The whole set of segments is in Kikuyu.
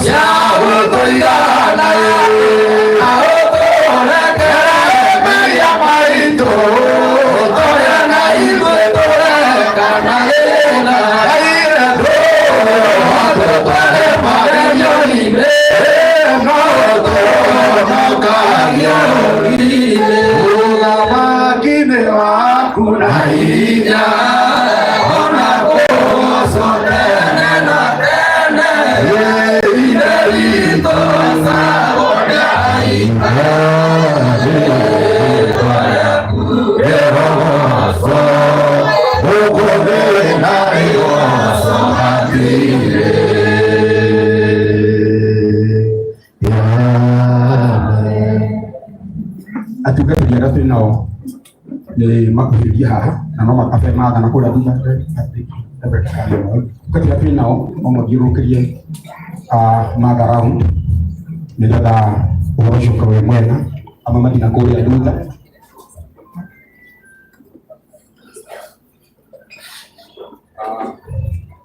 Cia gũtũigana na ũtũrekere mehia maitũ tũrĩa na ithuĩ tũrekana na tũtware magerio-inĩ no tũhonokagie ũũru-inĩ. Ũthamaki nĩ waku na hinya ona kũgocwo tene na tene. Ithe witũ cagwo Ngai rĩĩtwa rĩaku rĩrogocwo gũkũ thĩ na rĩgocwo hatirĩ. Amen. Atungatĩri arĩa twĩ nao nĩ makuhĩrĩrie haha na no makabe matha na kũrĩa thutha. Atungatĩri arĩa twĩ nao no mathiũrũrũkĩrie matha round nĩgetha ũhoro ũcio ũkorwo wĩ mwega, amwe mathiĩ na kũrĩa thutha.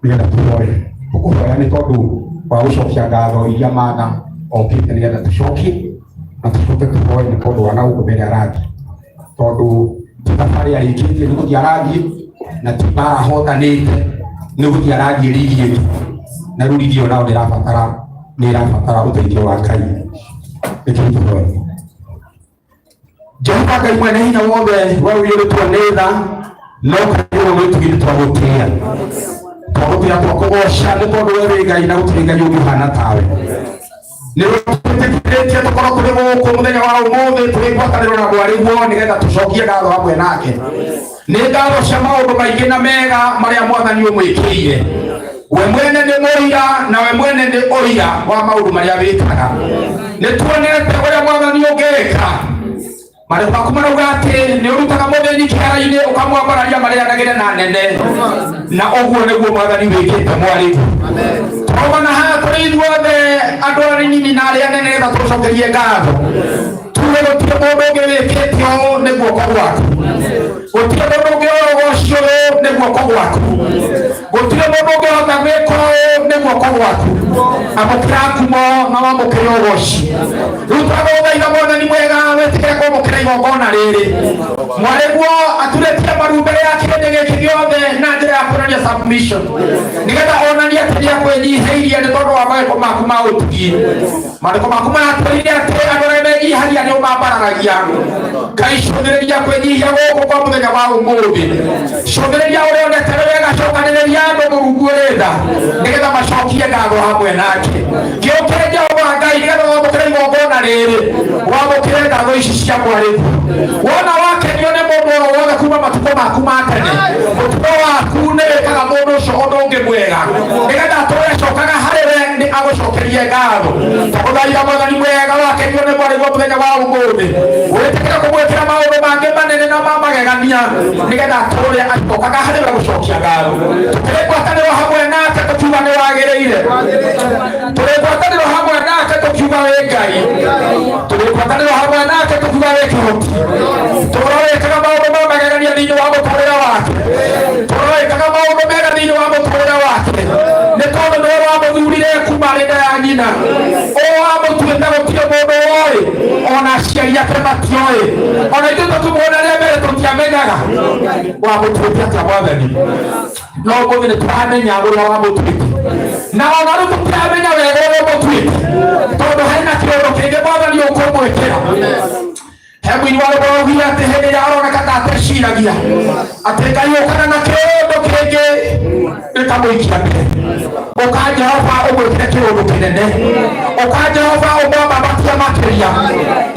Nĩgetha tũhoe, tũkũhoya nĩ tondũ wa gũcokia ngatho iria matha okĩte, nĩgetha tũcokie na tũcoke tũhoe nĩ tondũ wa na gũkũ mbere arathiĩ, tondũ ti thabarĩ arĩkĩtie, nĩ gũthiĩ arathiĩ na ti mbara ahotanĩte, nĩ gũthiĩ arathiĩ rigi ĩngĩ, na rĩu rigi ĩyo nayo nĩ ĩrabatara ũteithio wa Ngai. Nĩkĩo tũhoe. Jehova Ngai mwene hinya wothe, we ũiyũrĩtwo nĩ tha no kũiyũrwo nĩ ũtugi, nĩ twagũtĩĩa, twagũtĩĩa, twakũgoca nĩ tondũ we wĩ Ngai na gũtirĩ Ngai ũngĩ ũhana tawe. Nĩ twĩtĩkĩrĩtie tũkorwo tũrĩ gũkũ mũthenya wa ũmũthĩ tũrĩ ngwatanĩro na mwarĩguo nĩgetha tũcokie ngatho hamwe nake. Nĩ ngatho cia maũndũ maingĩ na mega marĩa Mwathani ũmwĩkĩire. We mwene nĩ mũira na we mwene nĩ ũira wa maũndũ marĩa wĩkaga. Nĩ tuonete ũrĩa Mwathani ũngĩka. Marĩho maku marauga atĩ nĩ ũrutaga mũthĩni kĩhara-inĩ ũkamwambararia marĩanagĩre na nene, na ũguo nĩguo Mwathani wĩkĩte mwarĩgu. Tũrogana haha tũrĩ ithuothe, andũ anini na arĩa anene, nĩgetha tũcokerie ngatho, tuge gũtirĩ mũndũ ũngĩ wĩkĩte ũũ nĩ guoko gwaku, gũtirĩ mũndũ ũngĩ ũrogocio ũũ nĩ guoko gwaku, gũtirĩ mũndũ ũngĩhota gwĩka ũũ nĩ guoko gwaku. Amũkĩra ngumo na wamũkĩre ũgoci. Rĩu twagũthaitha, Mwathani mwega, wĩtĩkĩre kwamũkĩra igongona rĩrĩ. Mwarĩguo aturĩtie maru mbere ya kĩrĩndĩ gĩkĩ gĩothe na njĩra ya kuonania submission, nĩgetha onanie atĩ nĩakwĩnyihĩirie nĩ tondũ wa mawĩko maku ma ũtugi. Maandĩko maku maratwĩrire atĩ andũ arĩa menyihagia nĩ ũmambararagia. Ngai, cũthĩrĩria kwĩnyihia gũkũ kwa mũthenya wa ũmũthĩ, cũthĩrĩria ũrĩa onete nĩ wega. Cokanĩrĩria andũ, Mũrungu ũrĩ tha, nĩgetha macokie ngatho hamwe nake. Kĩũkĩre, Jehova Ngai, nĩgetha wamũkĩre igongona rĩrĩ, wamũkĩre ngatho ici cia mwarĩgu. Wona wakenio nĩ mũndũ o wothe kuma matukũ maku ma tene, mũtugo waku nĩ wĩkaga mũndũ ũcio ũndũ ũngĩ mwega nĩgetha atũre acokaga harĩ we nĩ agũcokerie ngatho. Tagũthaitha, Mwathani mwega, wakenio nĩ mwarĩguo mũthenya wa ũmũthĩ, wĩtĩkĩre kũmwĩkĩra maũndũ mangĩ manene na ma magegania nĩgetha atũre acokaga harĩ we gũcokia ngatho. Tũkĩrĩ ngwatanĩro hamwe nake tũkiuga nĩ wagĩrĩire, tũrĩ ngwatanĩro hamwe nake tũkiuga wĩ Ngai, tũrĩ ngwatanĩro hamwe nake tũkiuga wĩ kĩhoti. Tũra wĩkaga maũndũ ma magegania thĩinĩ wa mũtũrĩre wake, tũra wĩkaga maũndũ mega thĩinĩ wa mũtũrĩre wake, nĩ tondũ nĩwe wamũthurire kuma arĩ nda ya nyina. Ũũ wamũtuĩte gũtirĩ mũndũ woĩ, ona aciari ake matioĩ, ona ithuĩ tũkĩmuona rĩa mbere tũtiamenyaga wamũtuĩte atĩa, Mwathani. No ũmũthĩ nĩ tũramenya ũrĩa wamũtuĩte, na ona rĩu tũtiramenya wega ũrĩa ũmũtuĩte, tondũ harĩ na kĩũndũ kĩngĩ, Mwathani, ũkũmwĩkĩra. He mũini wa rũgano augire atĩ hĩndĩ ĩrĩa aroneka ta ateciragia atĩ Ngai ũkaga na kĩũndũ kĩngĩ gĩkamũikia mbere. Ũka, Jehova, ũmwĩkĩre kĩũndũ kĩnene. Ũka, Jehova, ũmwambabatie makĩria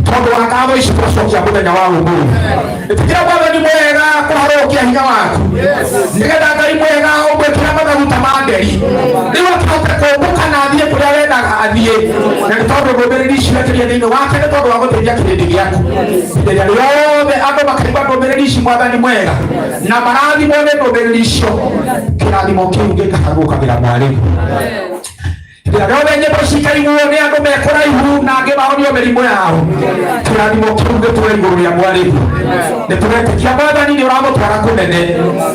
tondũ wa ngatho ici twacokia mũthenya wa ũmũthĩ. Ĩtĩkĩra, Mwathani mwega, kũharũkia hinya waku nĩgetha Ngai mwega ũmwĩkĩra mathaguta ma nderi, rĩu akĩhote kũmbũka na athiĩ kũrĩa wendaga athiĩ, na nĩ tondũ ndũmĩrĩri ici wekĩrire thĩinĩ wake nĩ tondũ wa gũteithia kĩrĩndĩ gĩaku. Ihinda rĩothe andũ makaigua ndũmĩrĩri ici, Mwathani mwega, na marathimwo nĩ ndũmĩrĩri icio, kĩrathimo kĩu gĩkaharũkagĩra mwarĩgu. Rĩrĩa rĩothe nyĩmbo ici ikaiguo nĩ andũ me kũraihu na angĩ mahonio mĩrimũ yao, kĩrathimo kĩu gĩtũre igũrũ rĩa mwarĩgu. Nĩ tũretĩkia Mwathani nĩ ũramũtwara kũnene,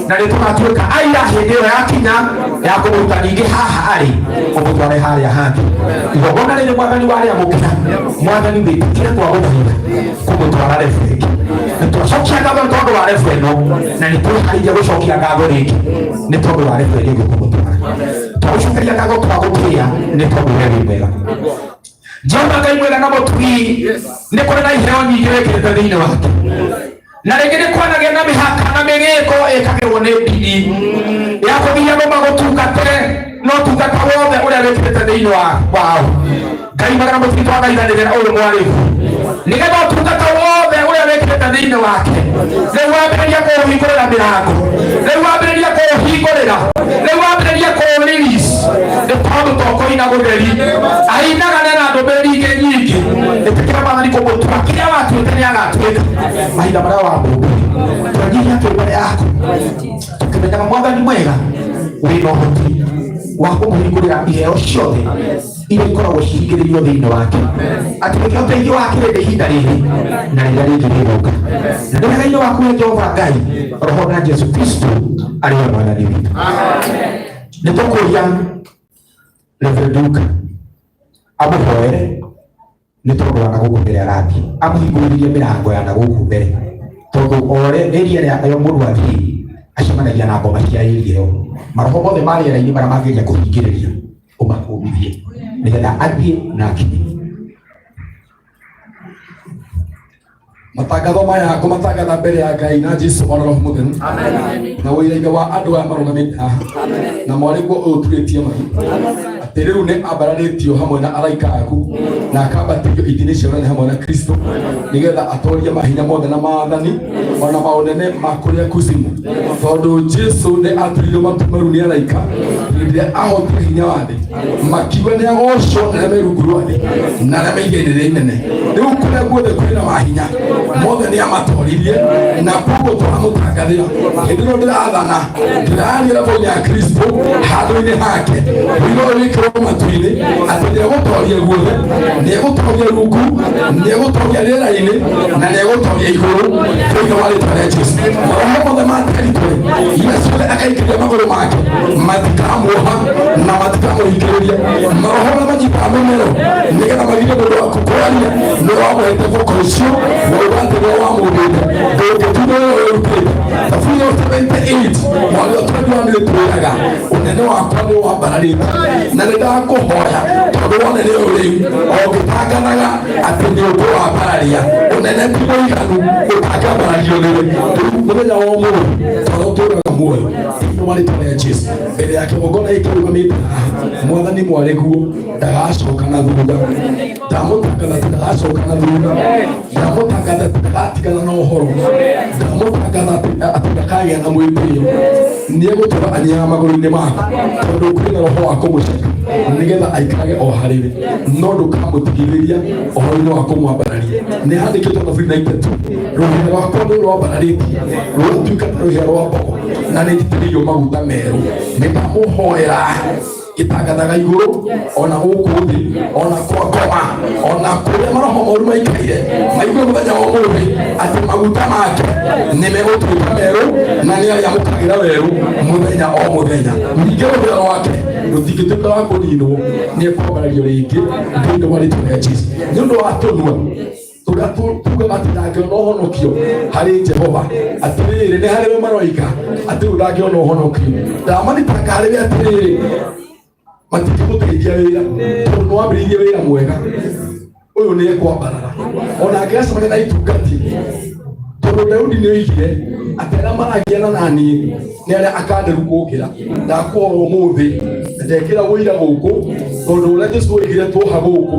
na nĩ tũgatuĩka aira hĩndĩ ĩyo yakinya ya kũmũruta ningĩ haha arĩ ũmũtware harĩa hangĩ. Igongona rĩrĩ Mwathani warĩamũkĩra, Mwathani wĩtĩkĩre twagũthaitha kũmũtwara rebu ĩngĩ. Nĩ twacokia ngatho nĩ tondũ wa rebu ĩno, na nĩ twĩharĩirie gũcokia ngatho rĩngĩ nĩ tondũ wa rebu ĩrĩa ĩngĩ kũmũtwara. Twagũcokeria ngatho, twagũtĩĩa nĩ tondũ we wĩ mwega. Jehova Ngai mwega na mũtugi, nĩ kũrĩ na iheo nyingĩ wĩkĩrĩte thĩinĩ wake, na rĩngĩ nĩ kwanagĩa na mĩhaka na mĩgĩko ĩkagĩrwo nĩ ndini ya kũgiria andũ magũtungate, no tungata wothe ũrĩa wĩkĩrĩte thĩinĩ wao. Ngai mwega na mũtugi, twathaithanĩrĩra ũyũ mwarĩgu nĩgetha ũtungata wothe ũrĩa wĩkĩrĩte thĩinĩ wake rĩu wambĩrĩria kũũhingũrĩra mĩrango, rĩu wambĩrĩria kũũhingũrĩra, rĩu wambĩrĩria kũũ-release, nĩ tondũ to kũina gũtheri ainaga na ndũmĩrĩri ingĩ nyingĩ. Ĩtĩkĩra Mwathani kũmũtua kĩrĩa watuĩte nĩ agatuĩka mahinda marĩa wamũmbire. Twanyihia twĩ mbere yaku tũkĩmenyaga Mwathani mwega wĩna ũhoti wa kũmũhingũrĩra iheo ciothe iria ikoragwo cihingĩrĩirio thĩinĩ wake, atĩ nĩkĩo ũteithio wa kĩrĩndĩ ihinda rĩrĩ na rĩrĩa rĩngĩ rĩgũka, na nĩ wega-inĩ waku we Jehova Ngai, Roho na Jesu Kristo arĩ we Mwathani witũ. Nĩ tũkũria Reverend Luka amũhoere nĩ tondũ wa nagũkũ mbere arathiĩ, amũhingũrĩrie mĩrango ya nagũkũ mbere, tondũ ore area ĩrĩa yo mũndũ athiĩ acemanagia na ngoma cia area ĩyo, maroho mothe ma rĩera-inĩ marĩa mangĩgeria kũhingĩrĩria ũmakũmithie nĩgetha athiĩ na akinye. Matangatho maya ngũmatangatha mbere ya Ngai na Jesu mwana Roho Mũtheru na ũira-inĩ wa andũ aya marũgamĩte haha na mwarĩguo ũyũ ũturĩtie maru, atĩ rĩu nĩ ambararĩtio hamwe na araika aku na akambatĩrio itĩ-inĩ cia ũnene hamwe na Kristo, nĩgetha atorie mahinya mothe na maathani ona maũnene ma kũrĩa kuzimu, tondũ Jesu nĩ aturirio matu maru nĩ araika hĩndĩ ĩrĩa ahotire hinya wa thĩ, makiuga nĩ agocwo na arĩa me rungu rwa thĩ na arĩa me igai rĩrĩa inene. Rĩu kũrĩa guothe kwĩna mahinya mothe nĩ amatoririe, na koguo tũramũtangathĩra hĩndĩ ĩno ndĩrathana, ndĩraria level ya Kristo handũ-inĩ hake, ũira ũyũ wĩkĩrwo matu-inĩ atĩ nĩ egũtoria guothe, nĩ egũtoria rungu, nĩ egũtoria rĩera-inĩ na nĩ egũtoria igũrũ thĩinĩ wa rĩtwa rĩa Jesu. Maroho mothe ma territory iria ciothe akaingĩria magũrũ make matikamuoha na matikamũhingĩrĩria. Maroho marĩa manyitaga mũmero nĩgetha magirie mũndũ waku kwaria, nĩ wamũhete boko ũcio wauga atĩ nĩwe wamũmbĩte, ndũngĩtunya ũrĩa wĩrutĩte. Thaburi ya 78 mwari wa 21 nĩ twĩraga ũnene wakwa nĩ wambararĩte, na nĩ ndakũhoya tondũ wone nĩ ũyũ rĩu o ngĩtangathaga atĩ nĩ ũkũwambararia. Ũnene ti mũiganu ũtangĩambarario nĩwe. Rĩu mũthenya wa ũmũthĩ tondũ tũraga muoyo thĩinĩ wa rĩtwa rĩa Jesu mbere ya kĩgongona gĩkĩ kĩrũgamĩte haha, Mwathani mwarĩguo ndagacoka na thutha. Ndamũtangatha atĩ ndagacoka na thutha, ndamũtangatha atĩ ndagatigana na ũhoro, ndamũtangatha atĩ ndakagĩa na mwĩtĩo, nĩ egũtũra anyihaga magũrũ-inĩ maku, tondũ kwĩna roho wa kũmũceka nĩgetha aikarage o harĩwe, no ndũkamũtigithĩria ũhoro-inĩ wa kũmwambararia. Nĩ handĩkĩtwo thaburi na 92, rũhĩa rwakwa nĩ rwambararĩtie rũgatuĩka ta rũhĩa rwa mbogo na nĩ njitĩrĩirio maguta merũ. Nĩ ndamũhoera gĩtangathaga igũrũ ona gũkũ thĩ ona kwa ngoma ona kũrĩa maroho moru maikaire maigue mũthenya wa ũmũthĩ atĩ maguta make nĩ megũtuĩka merũ na nĩ arĩamũkagĩra werũ mũthenya o mũthenya. Ningĩ rũhĩa rwake rũtingĩtuĩka rwa kũninwo, nĩ ekwambarario rĩngĩ thĩinĩ wa rĩtwa rĩa Jesu. Nĩ ũndũ wa tũnua tũrĩa tugaga atĩ ndangĩona ũhonokio harĩ Jehova, atĩrĩrĩ, nĩ harĩ we maroiga atĩ rĩu ndangĩona ũhonokio. Ndamathitanga harĩ we atĩrĩrĩ, matingĩmũteithia wĩra, tondũ nĩ wambĩrĩirie wĩra mwega ũyũ, nĩ ekwambarara ona angĩgacemania na itungati, tondũ Daudi nĩ oigire atĩ arĩa maragiana na niĩ nĩ arĩa akanderu kũngĩra. Ndakuoha ũmũthĩ na ndekĩra ũira gũkũ, tondũ ũrĩa Jesu oigire tuoha gũkũ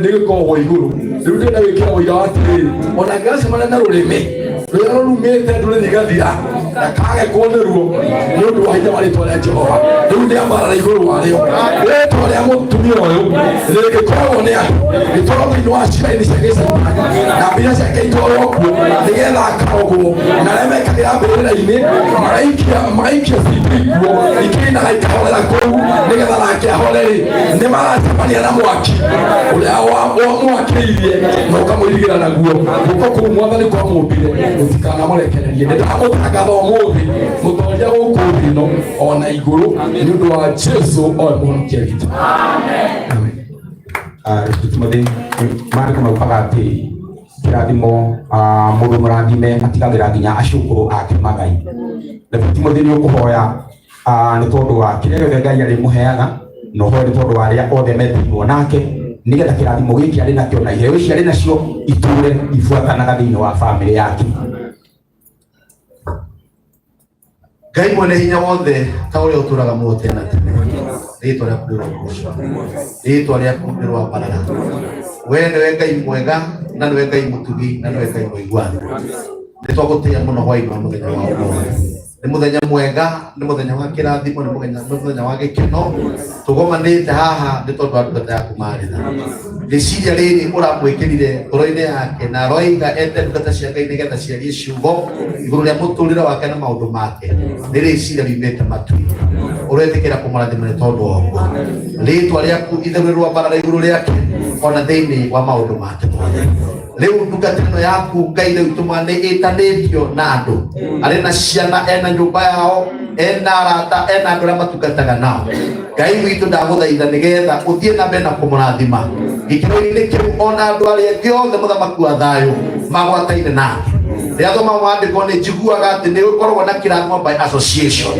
nĩ gĩkoragwo igũrũ. Rĩu ndĩrenda gwĩkĩra ũira wa atĩrĩrĩ, ona angĩgacemania na rũrĩmĩ rũrĩa rũrumĩte ndũrĩ rigathira. Ndakagekwo nĩ ruo nĩ ũndũ wa hinya wa rĩtwa rĩa Jehova. Rĩu nĩ ambarara igũrũ warĩo. Rĩtwa rĩa mũtumia ũyũ rĩngĩkoragwo nĩ andũ rĩtwarwo thĩinĩ wa ciraini cia gĩcaitani na mbia ciake itwarwo kuo nĩgetha akarogwo na arĩa mekagĩra mbĩrĩra-inĩ magaikia CD kuo ikĩinaga ikahorera kũu nĩgetha nake ahore rĩ nĩ maracemania na mwaki ũrĩa wamwakĩirie na ũkamũirigĩra naguo guoko kũu mwathani kwamũmbire gũtikanamũrekererie. Nĩ ndamũtangatha ũmũthĩ mũtoria gũkũ thĩ ĩno ona igũrũ nĩ ũndũ wa Jesu owe mũhonokia witũ. Amen. Timothy maandĩko maugaga atĩ kĩrathimo mũndũ mũrathime atigagĩra nginya acũkũrũ ake magai. Na Timothy nĩ ũkũhoya nĩ tondũ wa kĩrĩa gĩothe Ngai arĩmũheaga na ũhoe nĩ tondũ wa arĩa othe metĩirwo nake nĩgetha kĩrathimo gĩkĩ arĩ nakĩo na iheo ici arĩ nacio itũre ibuatanaga thĩinĩ wa bamĩrĩ yake. Ngai mwene hinya wothe ta ũrĩa ũtũraga muoyo tene na tene, rĩtwa rĩaku rĩrogocwo, rĩtwa rĩaku rĩroambarara. We nĩwe Ngai mwega na nĩwe Ngai mũtugi na nĩwe Ngai mũiguano. Nĩ twagũtĩĩa mũno hwaĩ-inĩ wa mũthenya wa ũmũthĩ. Nĩ mũthenya mwega, nĩ mũthenya wa kĩrathimo, nĩ mũthenya wa gĩkeno. Tũgomanĩte haha nĩ tondũ wa ndungata yaku Maritha. Rĩciria rĩrĩ ũramwĩkĩrire ngoro-inĩ yake na aroiga ete ndungata cia Ngai nĩgetha ciarie ciugo igũrũ rĩa mũtũrĩre wake na maũndũ make. Nĩ rĩciria riumĩte matu-inĩ. Ũretĩkĩra kũmũrathima nĩ tondũ wa ũguo. Rĩtwa rĩaku itheru rĩroambarara igũrũ rĩake ona thĩinĩ wa maũndũ make mothe. Rĩu ndungata ĩno yaku Ngai rĩu tũma nĩ ĩtanĩtio na andũ arĩ na ciana, ena nyũmba yao, ena arata, ena andũ arĩa matungataga nao. Ngai witũ ndagũthaitha nĩgetha ũthiĩ na mbere na kũmũrathima gĩkĩro-inĩ kĩu ona andũ arĩa angĩ othe mũthamaki wa thayũ magwataine nake. Rĩrĩa thoma maandĩko nĩ njiguaga atĩ nĩ gũkoragwo na kĩrathimo by association.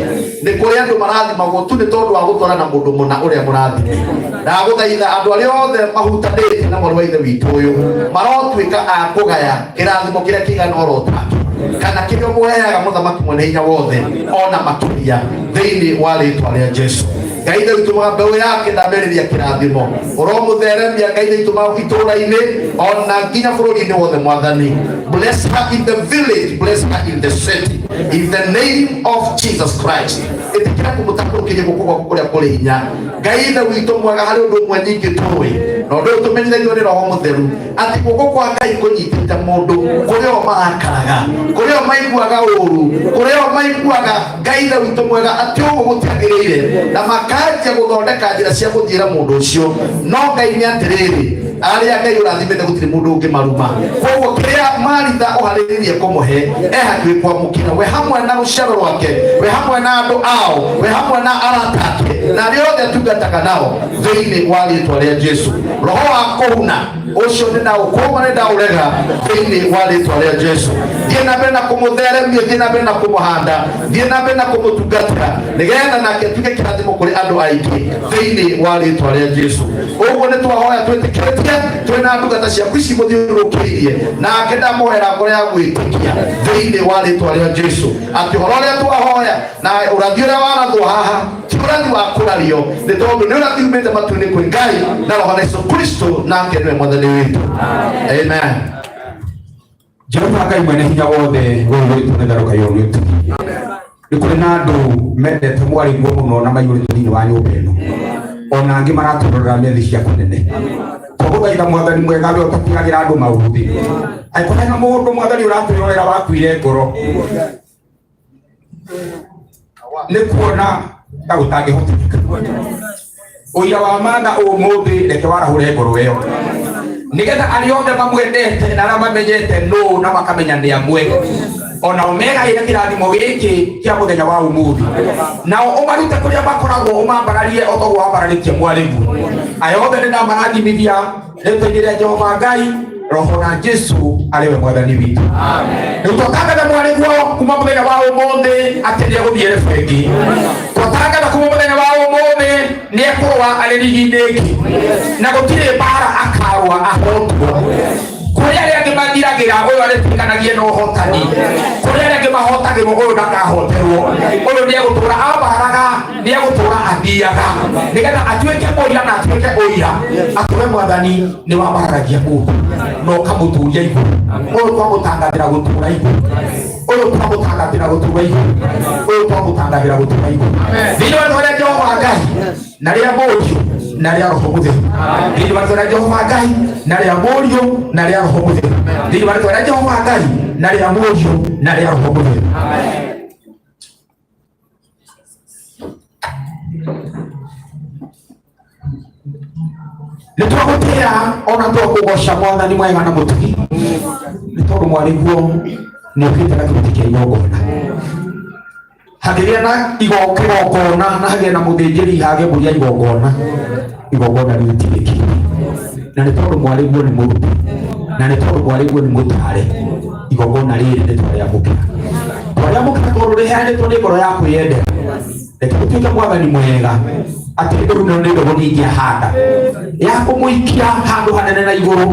Nĩ kũrĩ andũ marathimagwo tu nĩ tondũ wa gũtwarana na mũndũ mũna ũrĩa mũrathime. Ndagũthaitha andũ arĩa othe mahutanĩtie na mwarĩ wa ithe witũ ũyũ marotuĩka a kũgaya kĩrathimo kĩrĩa kĩigana oro take kana kĩrĩa ũmũheaga mũthamaki mwene hinya wothe ona makĩria thĩinĩ wa rĩtwa rĩa Jesu. Ngai ithe witũ mbeũ yake ndambĩrĩria kĩrathimo ũromũtheremia Ngai ithe witũ itũũra-inĩ ona nginya bũrũri-inĩ wothe mwathani. Bless her in the village, bless her in the city, in the name of Jesus Christ. Ĩtĩkĩra kũmũtambũrũkĩria guoko gwaku kũrĩa kũrĩ hinya. Ngai ithe witũ mwega, harĩ ũndũ ũmwe nyingĩ tũĩ na ũndũ ũyũ tũmenyithagio nĩ Roho Mũtheru atĩ guoko kwa Ngai kũnyitĩte mũndũ kũrĩ o marakaraga, kũrĩ o maiguaga ũru, kũrĩ o maiguaga Ngai ithe witũ mwega atĩ ũguo gũtiagĩrĩire na makanjia gũthondeka njĩra cia gũthiĩra mũndũ ũcio. No Ngai nĩ atĩrĩrĩ, arĩa Ngai ũrathimĩte gũtirĩ mũndũ ũngĩmaruma. Koguo kĩrĩa Maritha ũharĩrĩirie kũmũhe e hakuhĩ kwamũkĩra, we hamwe na rũciaro rwake, we hamwe na andũ ao, we hamwe na arata ake na arĩa othe atungataga nao thĩinĩ wa rĩtwa rĩa Jesu. Roho wa kũhuna ũcio nĩ ndaũkũma, nĩ ndaũrega thĩinĩ wa rĩtwa rĩa Jesu. Thiĩ na mbere na kũmũtheremia, thiĩ na mbere na kũmũhanda, thiĩ na mbere na kũmũtungatĩra nĩgetha nake atuĩke kĩrathimo kũrĩ andũ aingĩ thĩinĩ wa rĩtwa rĩa Jesu. Ũguo nĩ twahoya twĩtĩkĩtie twĩna ndungata ciaku ici mũthiũrũrũkĩirie, nake ndamũhera ngoro ya gwĩtĩkia thĩinĩ wa rĩtwa rĩa Jesu atĩ ũhoro ũrĩa twahoya na ũrathi ũrĩa warathwo haha ti ũrathi wa kũrario, nĩ tondũ nĩ ũrathi umĩte matu-inĩ kwĩ Ngai na Roho Yesu Kristo, nake nĩwe mwathani witũ. Amen. Jehova Ngai mwene hinya wothe ũyũrĩtwo nĩ tharũka yo nĩ ũtugi. Nĩ kũrĩ na andũ mendete mwarĩguo mũno na maiyũrĩtwo thĩinĩ wa nyũmba ĩno, ona angĩ maratũrorera methi cia kũnene. Twagũthaitha mwathani mwega we ũtatigagĩra andũ maũthĩ, angĩkorwo hena mũndũ mwathani ũratwĩrorera wakuire ngoro nĩ kuona ta gũtangĩhotekeka, ũira wa mana ũmũthĩ reke warahũre ngoro ĩyo nĩgetha arĩa othe mamwendete na arĩa mamenyete nũ na makamenya nĩ amwe onao megaĩre kĩrathimo gĩkĩ kĩa mũthenya wa ũmũthĩ, nao ũmarute kũrĩa makoragwo ũmambararie o toguo wambararĩtie mwarĩguo. Aya othe nĩ ndamarathimithia rĩtwa-inĩ rĩa Jehova Ngai, Roho na Jesu arĩ we mwathani witũ. Rĩu twatangatha mwarĩguo kuma mũthenya wa ũmũthĩ atĩ nĩ egũthiĩ rebu ĩngĩ. Twatangatha kuma mũthenya wa ũmũthĩ nĩ ekũrũa arĩ rigi-inĩ ĩngĩ na gũtirĩ mbara akarũa ahotwo. Kũrĩ arĩa angĩ mathiragĩra, ũyũ arĩtuĩkanagie na ũhotani. Kũrĩ arĩa angĩ mahotagĩrwo, ũyũ ndakahoterwo. Ũyũ nĩ egũtũra ambaraga nĩ Nĩ egũtũra athiaga nĩgetha atuĩke mũira na atuĩke ũira atĩ we mwathani nĩ wambararagia mũndũ na ũkamũtũria igũrũ. Ũyũ twamũtangathĩra gũtũra igũrũ, ũyũ twamũtangathĩra gũtũra igũrũ, ũyũ twamũtangathĩra gũtũra igũrũ. Thĩinĩ wa rĩtwa rĩa Jehova Ngai na rĩa Mũriũ na rĩa Roho Mũtheru. Thĩinĩ wa rĩtwa rĩa Jehova Ngai na rĩa Mũriũ na rĩa Roho Mũtheru. Thĩinĩ wa rĩtwa rĩa Jehova Ngai na rĩa Mũriũ na rĩa Roho Mũtheru. Nĩ twagũtĩĩa ona twakũgoca mwathani mwega na mũtugi, nĩ tondũ mwarĩguo nĩ ũkĩte na kĩruti kĩa igongona. Hangĩgĩa na kĩgongona na hagĩe na mũthĩnjĩri, hage mbũri ya igongona, igongona rĩu rĩtirĩ. Na nĩ tondũ mwarĩguo nĩ mũruti, na nĩ tondũ mwarĩguo nĩ mũtare, igongona rĩrĩ nĩ twarĩamũkĩra, twarĩamũkĩra tondũ rĩheanĩtwo nĩ ngoro ya kwĩyendera. Reke gũtuĩke mwathani mwega atĩ rĩu nĩ ndũgũ ningĩahanda ya kũmũikia handũ hanene na igũrũ,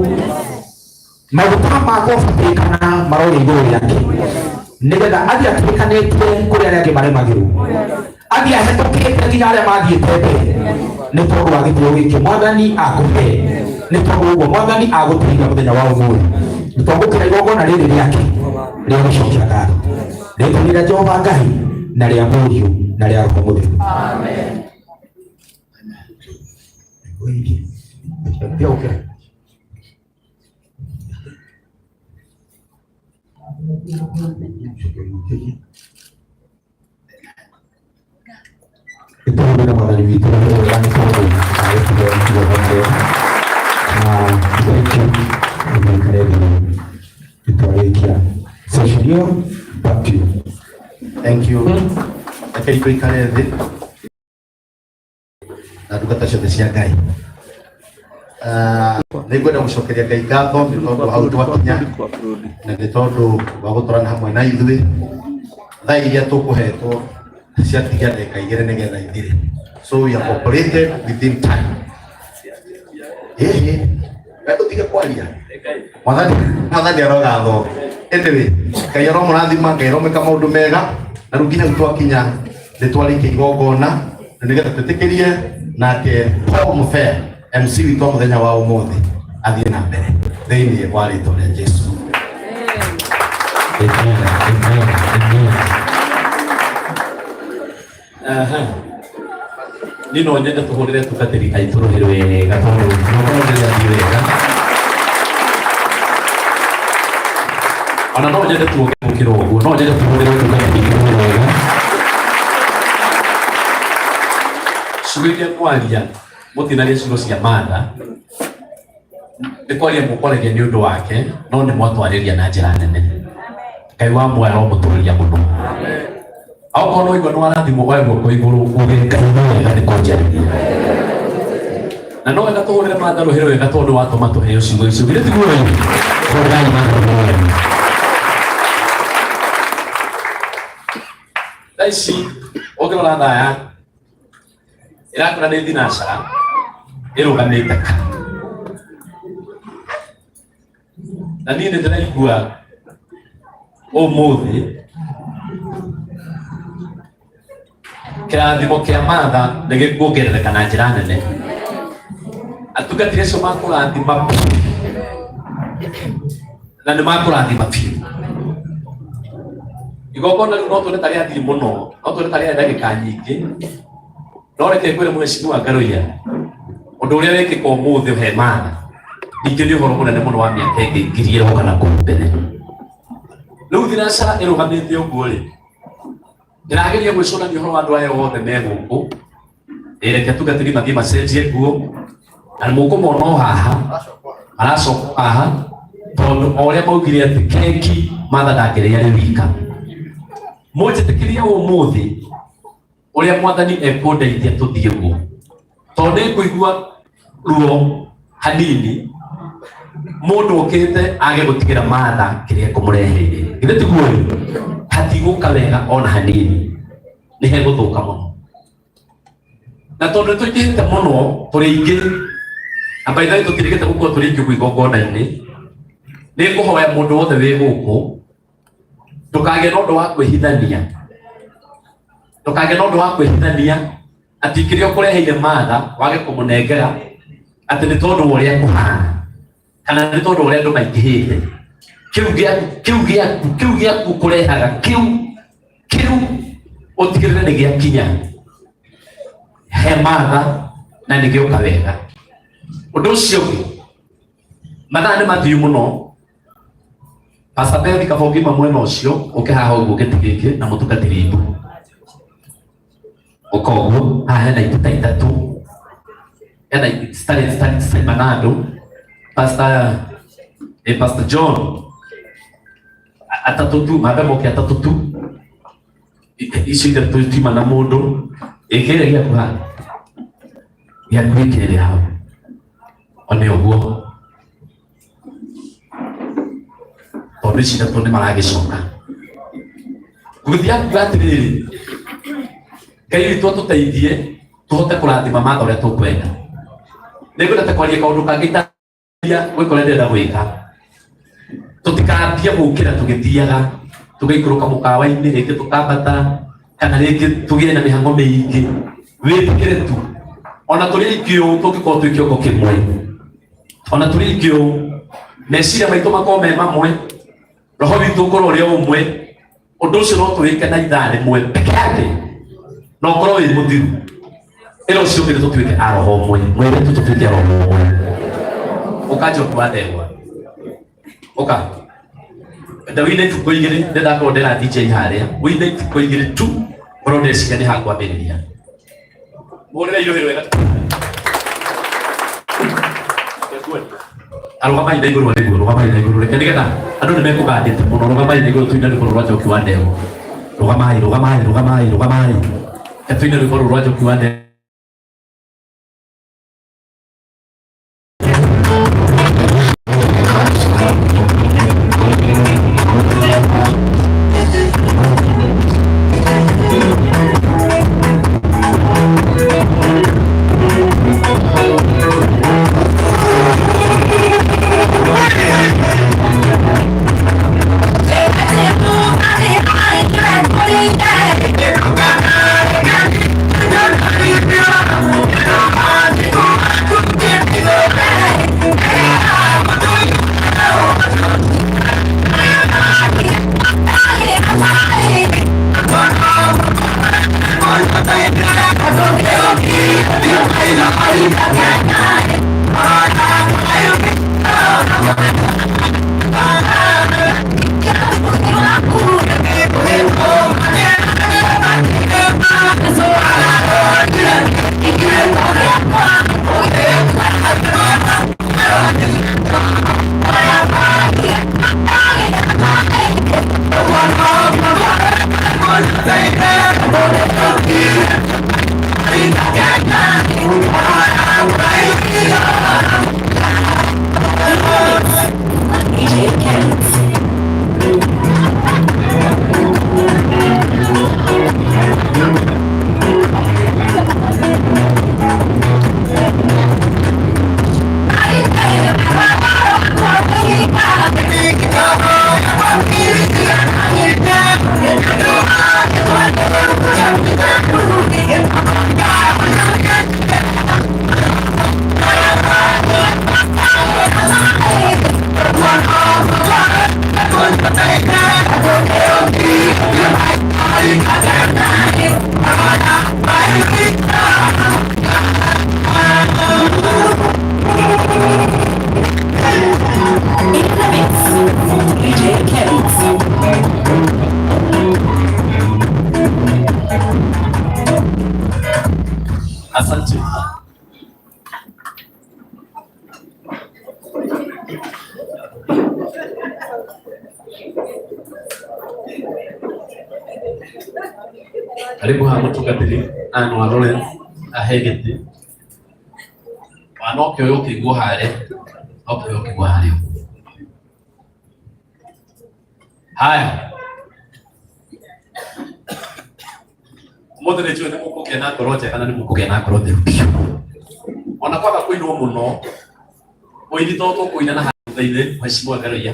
maguta makũbatĩkana marore igũrũ rĩake, nĩgetha athiĩ atuĩkanĩtie kũrĩ arĩa angĩ maremagĩrwo, athiĩ ahĩtũkĩte nginya arĩa mathiĩte mbere, nĩ tondũ wa gĩtĩo gĩkĩ mwathani akũhe, nĩ tondũ ũguo mwathani agũtĩithia mũthenya wa ũmũthĩ. Nĩ twamũkĩra igongona rĩrĩ rĩake rĩa gũcokia ngatho, rĩtwa rĩa Jehova Ngai na rĩa Mũriũ na rĩa Roho Mũtheru. Amen. Nĩtũhũthĩre mwathani witũ wega nĩ tondũ agĩtũhe igongona rĩega, na thank you. Nĩmũikare thĩ, nĩtwarĩkia session ĩyo. Back to you. Thank you. Rekei tũikare thĩ na ndungata ciothe cia Ngai. Nĩ ngwenda gũcokeria Ngai ngatho nĩ tondũ hau twakinya na nĩ tondũ wa gũtwarana hamwe na ithuĩ. Thaa iria tũkũhetwo ciatigia ndagĩka 2 nĩgetha ithire, so we are operated within time. Ĩhĩ, we tũtige kwaria. Mwathani, mwathani arogathwo. Anyway, Ngai aromũrathima, Ngai aromĩka maũndũ mega. Na rĩu nginya hau twakinya nĩ twarĩkia igongona, na nĩgetha twĩtĩkĩrie nake Paul Mũbea, MC witũ wa mũthenya wa ũmũthĩ, athiĩ na mbere thĩinĩ wa rĩtwa rĩa Jesu. Amen, amen, amen. Aha. Niĩ no nyende tũhũrĩre tungatĩri aitũ rũhĩ wega, tondũ igongona nĩ rĩrathiĩ wega. Ona no nyende tuoge gũkĩra ũguo, no nyende tũhũrĩre tungatĩri aitũ rũhĩ wega. Ciugo iria ngwaria mũtinaria ciugo cia Martha, nĩ kwaria mũkwaragia nĩ ũndũ wake, no nĩ mwatwarĩria na njĩra nene. Ngai wa muoyo aromũtũrĩria mũno. Okorwo no igua nĩ warathimwo, oe guoko igũrũ uge Ngai nĩ wega nĩ kũnjarĩria. Na no wega tũhũrĩre Martha rũhĩ wega tondũ watũma tũheo ciugo icio. Githĩ tiguo ĩ? Hũrĩrai Martha rũhĩ wega. Thaa ici ũngĩrora thaa yaku ĩrakũra nĩ thinacara ĩrũgamĩte ka, na niĩ nĩ ndĩraigua ũmũthĩ kĩrathimo kĩa Martha nĩ gĩkuongerereka na njĩra nene. Atungatĩri acio makũrathima biũ, na nĩ makũrathima biũ. Igongona rĩu no tuone ta rĩathiĩ mũno, no tuone ta rĩarĩ ndagĩka nyingĩ, no reke ngwĩre mheshimiwa Ngaruiya, ũndũ ũrĩa wĩkĩka ũmũthĩ he Martha ningĩ nĩ ũhoro mũnene mũno wa mĩaka ĩngĩ ngiri ĩroka na kũu mbere. Rĩu thinacara ĩrũgamĩte ũguo rĩ, ndĩrageria gwĩcũrania ũhoro wa andũ aya othe me gũkũ. Reke tungatĩri mathiĩ macenjie nguo, na mũkũmona o haha maracoka haha, tondũ o ũrĩa maugire atĩ keki Martha ndangĩrĩa rĩ wika. Mũnjĩtĩkĩrie ũmũthĩ ũrĩa mwathani ekũndeithia tũthiĩ ũguo, tondũ nĩ ngũigua ruo hanini mũndũ ũkĩte age gũtigĩra Martha kĩrĩa ekũmũreheire. Githĩ tiguo ĩ? Hatigũka wega ona hanini, nĩ hegũthũka mũno. Na tondũ nĩ tũingĩhĩte mũno, tũrĩ aingĩ, na by the way tũtirĩgĩte gũkorwo tũrĩ aingĩ ũguo igongona-inĩ, nĩ ngũhoya mũndũ wothe wĩ gũkũ ndũkagĩe na ũndũ wa kwĩhithania, ndũkagĩe na ũndũ wa kwĩhithania. Ati kiria ukureheire Martha wage kumunengera ati ni tondu wa uria kuhana kana ni tondu uria andu maingihite. Kiu giaku kiu giaku kiu giaku kurehaga kiu kiu utigirire ni giakinya he Martha na ni gioka wega. Undu ucio ungi mathaa ni mathiu muno. Pastor Bethi kabongi mwena ucio uke haha uguo giti giki na mutungatiri imbu uka uguo haha hena itĩ ta ithatũ, hena itĩ citarĩ citarĩ citaimana andũ. Pastor Pastor John atatũ tu mambe moke atatũ tu, icio ithatũ tiuma na mũndũ. Ĩkĩrĩ gĩaku haha gĩaku gĩkĩrĩ hau one ũguo tondũ ici ithatũ nĩ maragĩcoka. Ngũthiĩ kuga atĩrĩrĩ, Ngai witũ atũteithie tũhote kũrathima Martha ũrĩa tũkwenda. Nĩngwendete kwaria kaũndũ kangĩ itaria gwĩka ũrĩa ndĩrenda gwĩka. Tũtikambie gũkĩra tũgĩthiaga tũgaikũrũka mũkawa-inĩ rĩngĩ tũkambata kana rĩngĩ tũgĩe na mĩhang'o mĩingĩ. Wĩtĩkĩre tu ona tũrĩ aingĩ ũũ tũngĩkorwo twĩ kĩongo kĩmwe, ona tũrĩ aingĩ ũũ meciria maitũ makorwo me mamwe, roho witũ ũkorwo ũrĩ o ũmwe, ũndũ ũcio no tũwĩke na ithaa rĩmwe peke yake na ũkorwo wĩ mũthiru. Ĩra ũcio ũngĩ tũtuĩke a roho ũmwe, mwĩre tu tũtuĩke a roho ũmwe. Ũka Njoki wa Ndegwa, ũka ndawine ibuku igĩrĩ, ndĩndakorwo ndĩra DJ harĩa, wine ibuku igĩrĩ tu ngorwo ndĩreciria nĩ hakwambĩrĩria. Mũhũrĩre irũhĩ rwega. Arũgamai na igũrũ nĩguo, rũgamai na igũrũ reke nĩgetha andũ nĩ mekũgandĩte mũno. Rũgamai na igũrũ tuine rwĩmbo rwa Njoki wa Ndegwa. Rũgamai, rũgamai, rũgamai, rũgamai. Reke tuine rwĩmbo rũrũ rwa Njoki wa Ndegwa. Asante. Karibu haha mũtungatĩri Ann wa Lawrence ahe gĩtĩ. Wana ũkĩoya ũkĩigwo harĩa, ũkĩoya ũkĩigwo harĩa. Haya. Ũmũthĩ nĩ njũĩ nĩ mũkũgĩa na ngoro njega na nĩ mũkũgĩa na ngoro theru biũ. Ona kwaga kũinwo mũno, ũini to tũkũina na harĩa thutha-inĩ, Mheshimiwa Ngaruiya,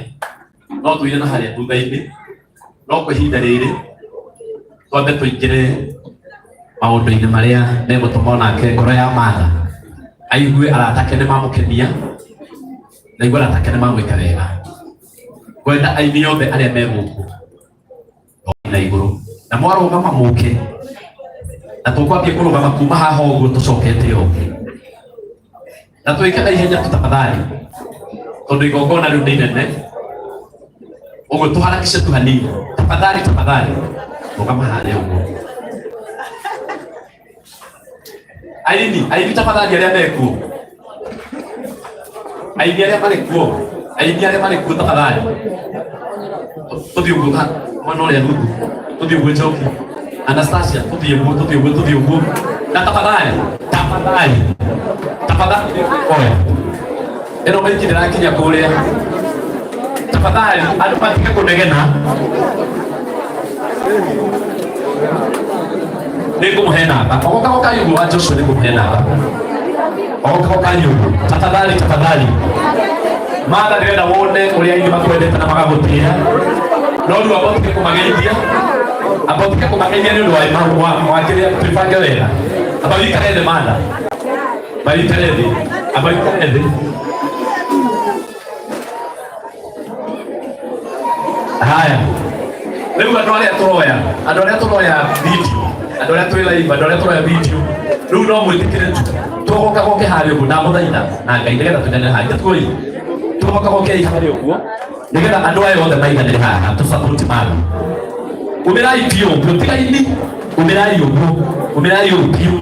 no tũine na harĩa thutha-inĩ, no kwa ihinda rĩrĩ twambe tũingĩre Maũndũ-inĩ marĩa megũtũma onake ngoro ya Martha aigue aratake nĩ mamũkenia na aigue aratake nĩ mamwĩka wega. Ngwenda aini othe arĩa me gũkũ na igũrũ na mwarũgama mũke na tũkwambia kũrũgama kuma haha ũguo tũcokete ũguo na twĩke na ihenya tu tafadhali tondũ igongona rĩu nĩ inene ũguo tũharakishe tu hanini tafadhali tafadhali rũgama harĩa ũguo aini aini tafadhali arĩa mekuo aini arĩa marĩ kuo aini arĩa marĩ kuo tafadhali tũthiĩ ũguo mwena ũrĩa nuthu tũthiĩ ũguo njoki Anastasia tũthiĩ ũguo tũthiĩ ũguo tũthiĩ ũguo na tafadhali tafadhali tafadhali oya ĩno maiki ndĩrakinya kũrĩa tafadhali andũ matige kũnegena nĩngũmũhe namba ogoka gokai ũguo wa Joshua nĩngũmũhe namba ogoka gokai ũguo tafadhali tafadhali Martha ndĩrenda wone ũrĩa aini makwendete na magagũtĩĩa no rĩu amba ũtige kũmageithia amba ũtige kũmageithia nĩ ũndũ wa kĩrĩa twĩbange wega amba wĩikare thĩ Martha amba wĩikare thĩ amba wĩikare thĩ haya rĩu andũ arĩa tũroya andũ arĩa tũroya video andũ arĩa twĩ live andũ arĩa tũroya video rĩu no mwĩtĩkĩre tu tũgoka goke harĩa ũguo ndamũthaitha na Ngai nĩgetha tũiganĩre haha itatuoi tũgoka goke harĩa ũguo nĩgetha andũ aya othe maiganĩre haha tũ support Martha umĩrai biũ ũguo tigaini umĩrai ũguo umĩrai ũguo biũ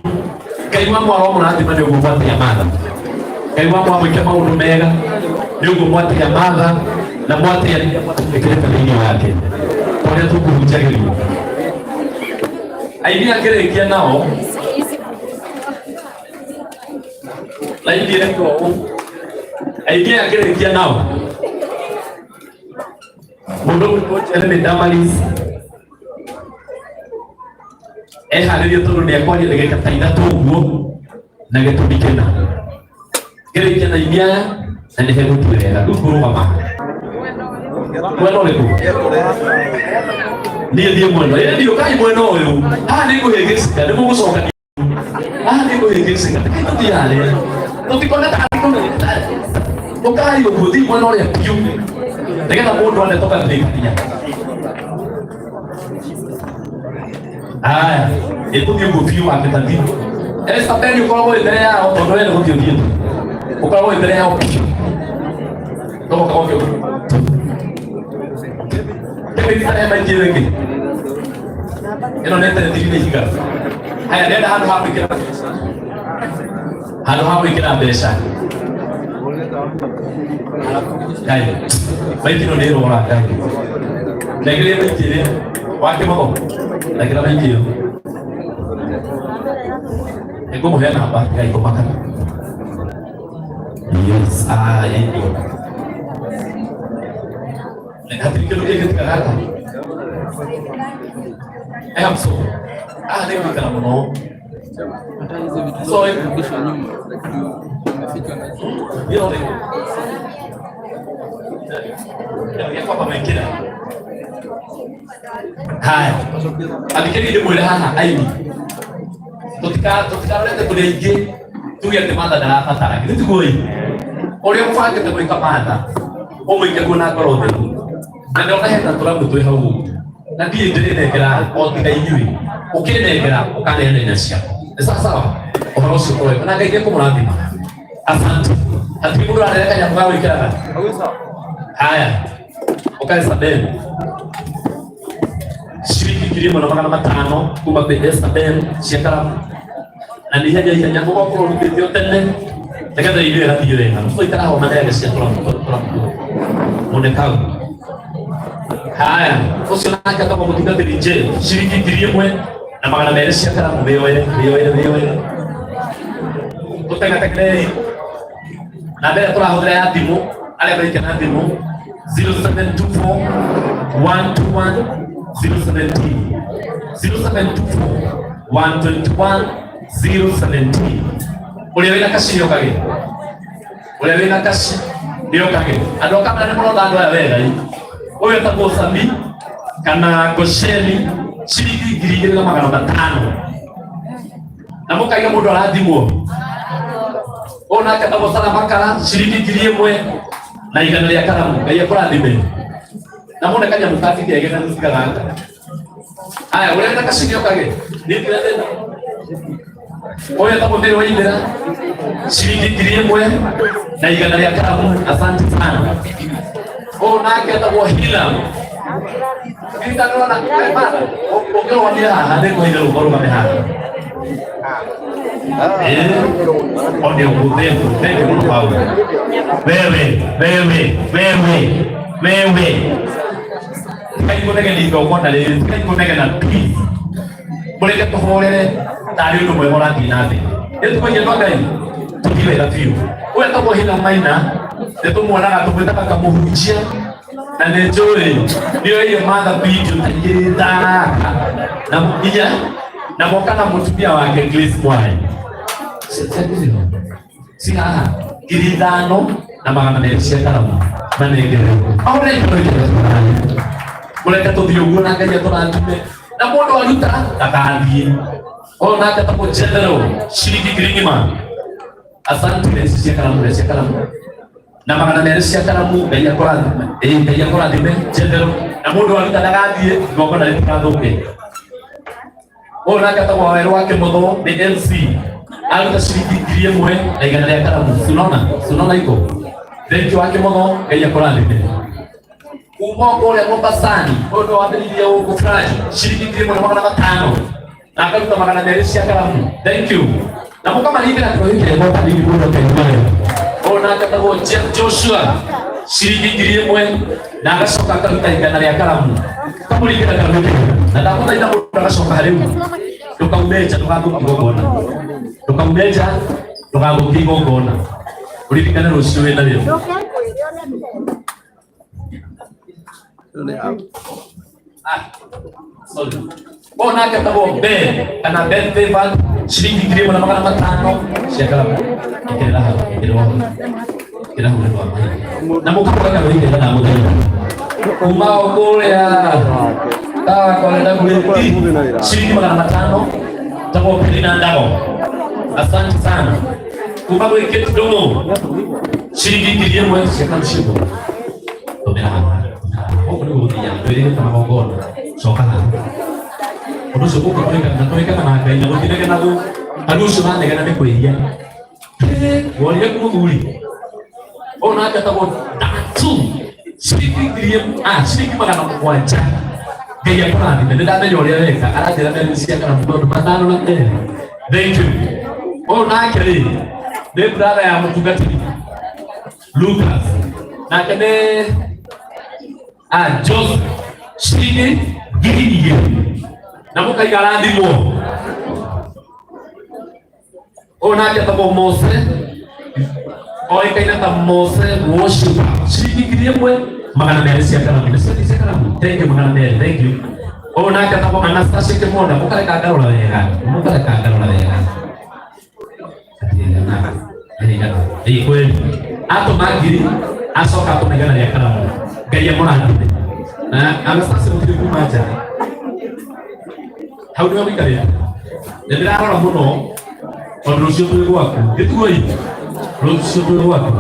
Ngai wa mwaro mũrathima nĩ ũguo mwatĩa Martha Ngai wa mwamwĩke maũndũ mega nĩ ũguo mwatĩa Martha na mwatĩa rĩrĩa mwatũmĩkĩrĩte thĩinĩ wake ũrĩa tũkũhunjagĩrio aini akĩrĩkia nao laini ĩreka ũũ aini akĩrĩkia nao mũndũ ũgwĩtwo Jeremy Damaris eharĩrie tondũ nĩ ekwaria ndagĩka ta ithatũ ũguo na gĩtũmi kĩna ngĩrĩkia na inia aya na nĩ hegũthiĩ wega rĩu ngũrũgama mwena ũrĩkũ niĩ thiĩ mwena ĩĩ thiĩ ũkai mwena ũyũ haha nĩ ngũhĩngĩcĩka nĩ mũgũcoka haha nĩ ngũhĩngĩcĩka tũthiĩ harĩa tũtikone ũkai ũguo thiĩ mwena ũrĩa biũ nĩgetha mũndũ one tũkarĩkania haya ĩtũthiĩ ũguo biũ wamĩtathi Esther Beni ũkoragwo wĩ mbere yao tondũ we nĩ gũthiĩ ũthiĩte ũkoragwo wĩ mbere yao biũ tũgoka goke kĩmĩtita ema ingĩ rĩngĩ ĩno nĩ tene nĩ ihiga haya ndĩrenda handũ ha gwĩkĩra handũ ha gwĩkĩra mbeca Ngai maiki ĩno nĩ ĩrora Ngai ndegerie maiki ĩrĩa wakĩmoko ndagĩra maiki ĩyo nĩngũmũhe namba Ngai kũmaka yes ah ĩyo hatirĩ kĩndũ kĩngĩ tiga gaka eh so ah nĩ gũikara mũno Hata hizi vitu So, zilirudishwa nyuma juu imefika na hiyo nĩ gĩakwa mekĩra haya athikĩrĩria ndĩmwĩre haha aini tũtikarorete tũrĩ aingĩ tuge atĩ Martha ndarabatara githĩ tiguo ĩ ũrĩa ũbangĩte gwĩka Martha ũmũike kuo na ngoro theru na ndĩrona hena tũramu twĩ hau ũguo na ndiĩ ndĩrĩnengera o tiga inyuĩ ũkĩnengera ũkaneana inya ciakwa nĩ sawa sawa ũhoro ũcio ũkoretwo na Ngai nĩekũmũrathima asante hatirĩ mũndũ ũrarega kanyamũ ga gwĩkĩraga haya ũkae Sabel ciringi 1500 kuma kwĩ Esther Ben cia karamu na nĩ ihenya ihenya ũgakorwo ũrutĩte o tene nĩgetha irio ĩgathiĩ wega tũikara hau maneane cia tũramu tũramu mũne kau haya ũcio nake atagwo mũtungatĩri J ciringi 1200 cia karamu wĩyoere wĩyoere wĩyoere tũtegategerei na mbere tũrahũthĩra ya thimũ arĩa maraikia na thimũ 0724 121 017 0724 121 017 ũrĩa wĩna kaci nĩokage ũrĩa wĩna kaci nĩokage andũ a kamera nĩ mũrona andũ aya wega ĩ ũyũ etagwo Sami kana Gosheni ciringi 2500 Na mũkaiga mũndũ arathimwo. Ũyũ nake etagwo Sara Makara, ciringi 1000 na igana rĩa karamu. Ngai akũrathime. Na muone kanyamũ kangĩ kega na mũtiga gaka. Aya, ũrĩa na kacinio kage. Nĩ ndĩrathĩna. Ũyũ etagwo Mary Waithera, ciringi 1000 na igana rĩa karamu. Asante sana. Ũyũ nake etagwo Hilam. Ndirikana ũngĩrũgamia haha nĩ kũheire rũtha rũgame haha. One ũguo, thengu, thengu mũno Paulo. Wewe, wewe, wewe, wewe. Tigai kũnegena igongona rĩrĩ, tigai kũnegena please. Mũreke tũhorere tarĩ ũndũ mwega ũrathiĩ na mbere. Nĩ tũkũigua andũ a Ngai, tũthiĩ wega biũ. Ũyũ etagwo Hina Maina, nĩ tũmuonaga tũmwĩtaga kamũhunjia na nĩ njũĩ nĩ oire Martha video ta igĩrĩ thaka na inya na moka na mũtumia wake Grace Mwai. Si haha 5200 cia karamu manengerwo. Ahũre ikoro ikoro mũreke tũthiĩ ũguo na Ngai atũrathime na mũndũ aruta ndagathiĩ. Ũyũ nake etagwo Jethero ciringi 10,000. Asante cia karamu cia karamu na 200 cia karamu. Ngai akũrathime. Ĩĩ, Ngai akũrathime Jethero. Na mũndũ aruta ndagathiĩ, igongona rĩtigathũke. Ũyũ nake etagwo Wawerũ wa Kĩmotho, nĩ MC, aruta ciringi 1000 na igana rĩa karamu. Sunona sunona iko. Thank you wa Kĩmotho, Ngai akũrathime. Kuma kũrĩa Mombasani, ũyũ nĩwe wambĩrĩirie gũkũ Flash, ciringi 1500 na akaruta 200 cia karamu. Thank you. Na mũkamarindĩra kĩrohi kĩega kanini mũno kaigua wega. Ũyũ nake etagwo Jeff Joshua, ciringi 1000 na agacoka akaruta igana rĩa karamu. Kamũringĩra karamu kĩega. Na ndamũthaitha mũndũ agacoka harĩ u. Ndũkaume nja ndũgathũkie igongona. Ndũkaume nja ndũgathũkie igongona. Ũririkane rũciũ wĩna rĩo. Ah, sorry. Ũyũ nake etagwo Ben kana Ben Favor, ciringi 1500 cia karamu. Ĩkĩrĩra hau, ĩkĩrĩra hau. Ĩkĩrĩra hau nĩ wa mahiga. Na mũkahũra karũhĩ kega na mũthenya. Kuma o kũrĩa tawa kwa WT, ciringi 500, tagwo Penina Ndago. Asante sana. Kuma gwĩ Kate Ndung'u, ciringi 1000 cia karamu. Tũmĩra haha. Gũkũ nĩguo gũthiaga, twĩrĩgĩte magongona. Coka haha. Ũndũ ũcio gũkũ twĩkaga twĩkaga na Ngai na gũtinegenagwo. Andũ ũcio manegena nĩ kwĩhia. Worire mũthuri. Ũyũ nake etagwo Datu. Ciringi ngiri ĩmwe, ah, ciringi 700. Ngai akũrathime, nĩ ndamenya ũrĩa weka. Aranjĩra mbeca cia karamu tondũ 52. Thank you. Ũyũ nake rĩ, nĩ brother ya mũtungatĩri Lucas. Nake nĩ Joseph, ciringi 2000. Na mũkaiga arathimwo. Ũyũ nake etagwo Mose, oĩkaine ta Mose Worshipper, ciringi 1200 cia karamu. Nĩ ciringi cia karamu. Thank you 200, thank you. Ũyũ nake etagwo Anastasia Kĩmonda, mũkareka ngarora wega, mũkareka ngarora wega. Ĩĩ kweli. Atũma ngiri, acoka atũma igana rĩa karamu. Ngai amũrathime. Na Anastasia mũtirĩ kuma nja. Hau nĩho mũikarĩte. Nĩ ndĩrarora mũno tondũ rũciũ twĩ gwaku. Gĩtuoi, rũciũ twĩ gwaku.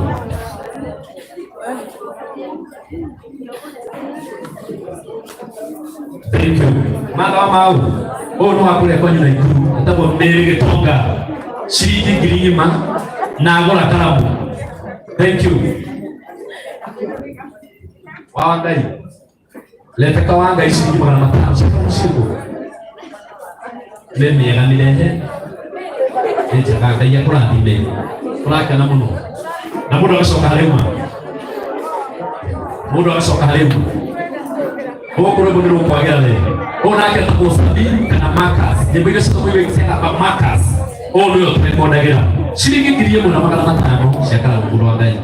Thank you. Matha wa mau. Ũyũ nĩ wa kũrĩa kwanyu Naikuru. Etagwo Mary Gĩtonga. Ciringi 10,000 na agũra karamu. Thank you. Wa Ngai. Lete ka wa Ngai ciringi 500 cia karamu ciĩkũ. Nĩ mĩega mĩrehe. Nĩ njega, Ngai akũrathime. Tũrakena mũno. Na mũndũ agacoka harĩ ma. Mũndũ agacoka harĩ ma. Gũkũ rwĩmbo nĩ rũkwagĩra rĩ. Ũyũ nake etagwo Sabini kana Marcus. Nyĩmbo iria citũmĩirwo ciagamba Marcus. Ũyũ nĩwe ũtũrekondagĩra. Ciringi 1500 cia karamu mũndũ wa Ngai.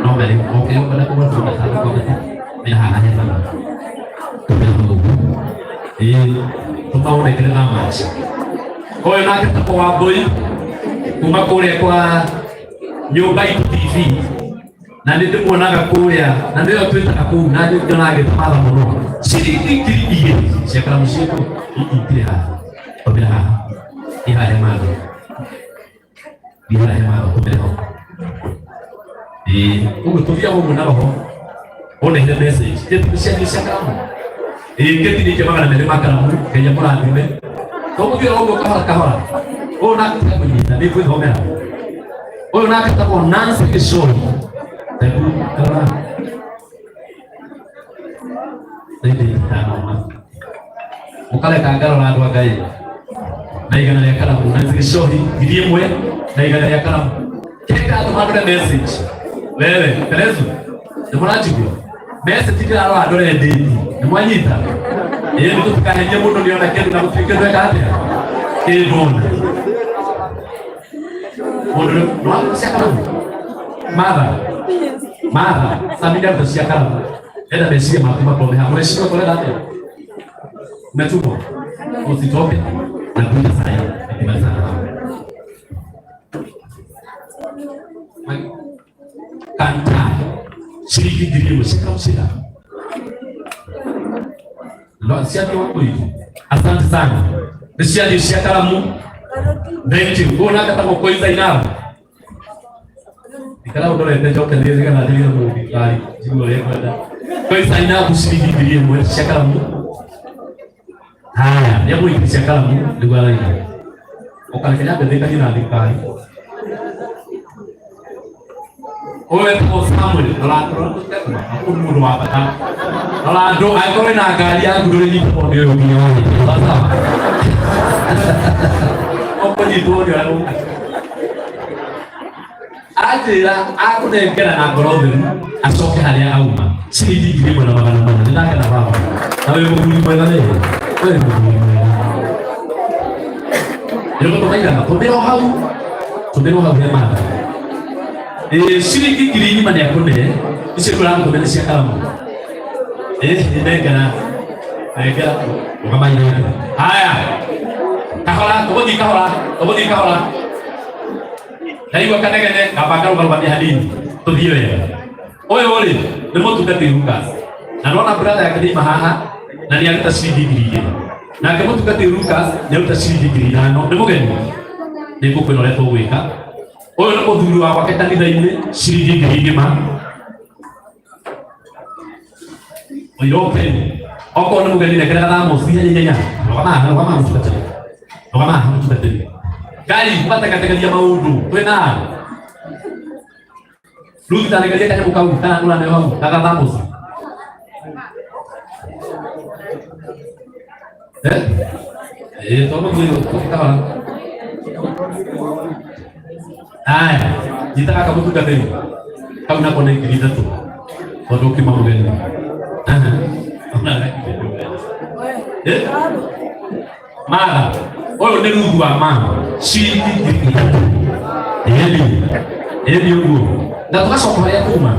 No mbere oke ũkwenda kũgũra tũrũme ta tũkomete mena haha hethaga. Tũmĩra hau ũguo. Ĩĩ, tũmaũnengere na maci. Ũyũ nake etagwo Wambũi kuma kũrĩa kwa Nyũmba Itũ TV na nĩ ndĩmuonaga kũrĩa na nĩyo twĩtaga kũu na nyonaga agĩtamatha mũno. Ciringi 2000 cia karamu ciĩkũ itirĩ haha. Tũmĩra haha. Ihahe matho. Ihahe matho tumire ho. Ĩĩ, ũguo tũthiaga ũguo na roho. Ũnehere message. Cia cia karamu. Ĩĩ, ngĩtinĩtie 200 ma karamu, Ngai amũrathime. Tũgũthiĩ ũguo kahora kahora. Ũyũ nake tiga kũnyita, nĩ ngwĩthomera. Ũyũ nake etagwo Nancy Gĩcũri. Tebu, karora. Thĩinĩ ndanona. Mũkareka ngarora andũ a Ngai. Na 100 rĩa karamu. Nancy Gĩcũri, 1000 na 100 rĩa karamu. Kĩrĩa kĩratũma ndore message. Wewe, Terezu, nĩ mũranjigua? Message ndĩrarora ndore ndĩti. Nĩ mwanyita? Ĩĩ, nĩ tũtikahenie mũndũ nĩona kĩndũ na gũtuĩke ndweka atĩa? Kĩndũ ona. Mũndũ nĩ cia karamu. Martha. Martha, Samida ndo cia karamu. Enda meciria maku makorwo me haha. Mheshimiwa tũrenda atĩa? Umetumwa. Usitoke na kuja saa hii. Nikimaliza na hapo. Kanta. Shilingi 1000 shika ushika. Ndo ciathiĩ waku hivi. Asante sana. Nĩ ciathiĩ cia karamu. Thank you. Ũyũ nake etagwo Koi Zainabu. Ikara ũndorete njoke nĩgetha njerie mũthirikari njigue ũrĩa ngwenda. Koi Zainabu ciringi 1000 cia karamu. Haya, nĩ amũingĩ cia karamu nĩguo araina. Ũkareke nyambe thĩkanie na thirikari. Ũyũ etagwo Samuel Rolando ũyũ nĩ mũndũ wa bata. Rolando angĩkorwo wĩna ngari yaku ndũrĩnyitwo nĩ ũyũ nginya wahĩtia. Sawa sawa. Ũkũnyitwo nĩ ũrĩa ũka. Anjĩra akũnengera na ngoro theru acoke harĩa auma ciringi 1400. Nĩ ndakena baba. Na wĩ mũthuri mwega wĩ. Wĩ mũthuri mwega. Nĩ ũgũtũmaigana tũmĩra o hau. Tũmĩra o hau he matha. Ĩĩ, ciringi 10,000 nĩ akũne. Icio tũramũtũmĩra cia karamu. Ĩĩ, nengera. Nengera. Rũgamai nake. Haya. Kahora, tũgũthiĩ kahora, tũgũthiĩ kahora. Ndaigua kanegene kamba ngarũgarũgamia hanini tũthiĩ wega. Ũyũ rĩ nĩ mũtungatĩri Lucas. Na nona brother yake nĩima haha na nĩ aruta ciringi 2000. Nake mũtungatĩri Lucas nĩ aruta ciringi 5000. Nĩ mũgeni. Nĩ ngũkwĩra ũrĩa tũgwĩka. Ũyũ nĩ mũthuri wa gwake kanitha-inĩ ciringi 10,000. Oiroke. Okorwo nĩ mũgeni nekera gathamosi hinya hinya. Rũgama haha, rũgama haha mũtungatĩri. Rũgama haha mũtungatĩri. Ngai ũgategategeria maũndũ twĩna Ruth taregeria kanyamũ kau kana nayo hau na gathamosi. Eh? Eh, tondũ mwĩrĩ kahora. Haya, nyita gaka mũtungatĩri. Kau nako nĩ 3000. Tondũ ũkiuma mũgeni. Aha. Ona Eh? Mara, ũyũ nĩ Ruthu wa mama. Ciringi 3000. Ĩni. Ĩni ũguo. Na tũgacoka harĩa kuma.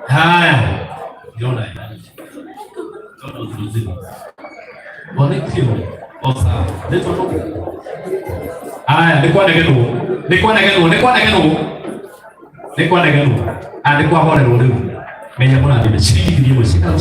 Haya. Yona. Yona uzima. Wanekio. Osa. Nĩtwo Haya, nĩ kwanegenwo. Nĩ kwanegenwo, nĩ kwanegenwo. Nĩ kwanegenwo. Ah, nĩ kwahorerwo rĩu. Menya mũrathime. Ciringi 1000 cika